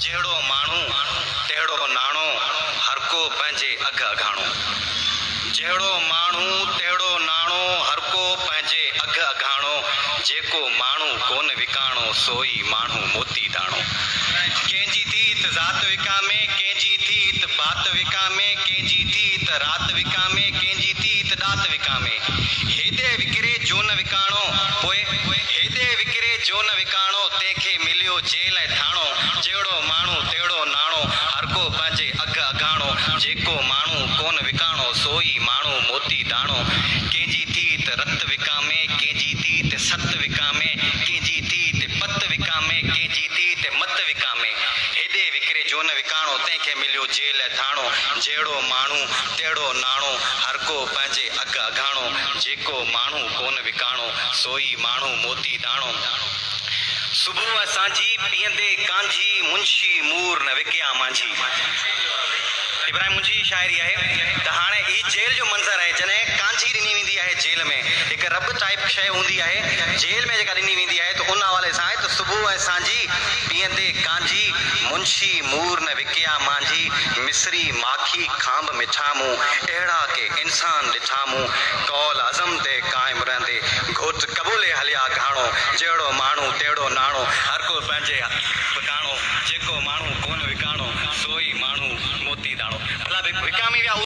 جهڙو ماڻهو تهڙو ناڻو، هرڪو پنهنجي اگهه اگهاڻو. جهڙو ماڻهو تهڙو ناڻو، هرڪو پنهنجي اگهه اگهاڻو. جيڪو ماڻهو ڪونه وڪاڻو، سو ئي ماڻهو موتي داڻو. ڪنهن جي ٿي ته ذات وڪامي، ڪنهن جي ٿي ته بات وڪامي، ڪنهن جي ٿي ته رات وڪامي، ڪنهن جي ٿي ته ڏات وڪامي. هيڏي وڪري جو نه وڪاڻو، پوء هيڏي وڪري جو نه وڪاڻو، تنهن کي مليو جيل ۽ ٿاڻو. جهڙو ماڻهو تهڙو ناڻو، هرڪو پنهنجي اگهه اگهاڻو. جيڪو ماڻهو ڪونه وڪاڻو، سو ئي ماڻهو موتي داڻو. ڪنهن جي ٿي ته رت وڪامي، ڪنهن جي ٿي ته ست وڪامي، ڪنهن جي ٿي ته پت وڪامي، ڪنهن جي ٿي ته مت وڪامي. هيڏي وڪري جو نه وڪاڻو، تنهن کي مليو جيل ۽ ٿاڻو. جهڙو ماڻهو تهڙو ناڻو، هرڪو پنهنجي اگهه اگهاڻو. جيڪو ماڻهو ڪونه وڪاڻو، سو ئي ماڻهو موتي داڻو. صبح ۽ سانجهي پيئندي ڪانجهي، منشي مور نه وڪيا مانجهي. ابراهيم منشي جي شاعري آهي ته هاڻي هي جيل جو منظر آهي، جڏهن ڪانجهي ڏني ويندي آهي جيل ۾ هڪ رٻ ٽائيپ شيء هوندي آهي، جيل ۾ جيڪا ڏني ويندي آهي ته ان حوالي سان آهي ته صبح ۽ سانجهي پيئندي ڪانجهي، منشي مور نه وڪيا مانجهي، مصري ماکي کانب مٺا مون، اهڙا ڪي انسان ڏٺا مون، قول عزم تي قائم رهندي، گهوٽ قبولي هليا گهاڻو، جهڙو ماڻهو تهڙو ناڻو، هر ڪو پنهنجي وڪاڻو، جيڪو ماڻهو ڪونه وڪاڻو، سو ئي ماڻهو موتي داڻو. ڀلا وڪامي ويا.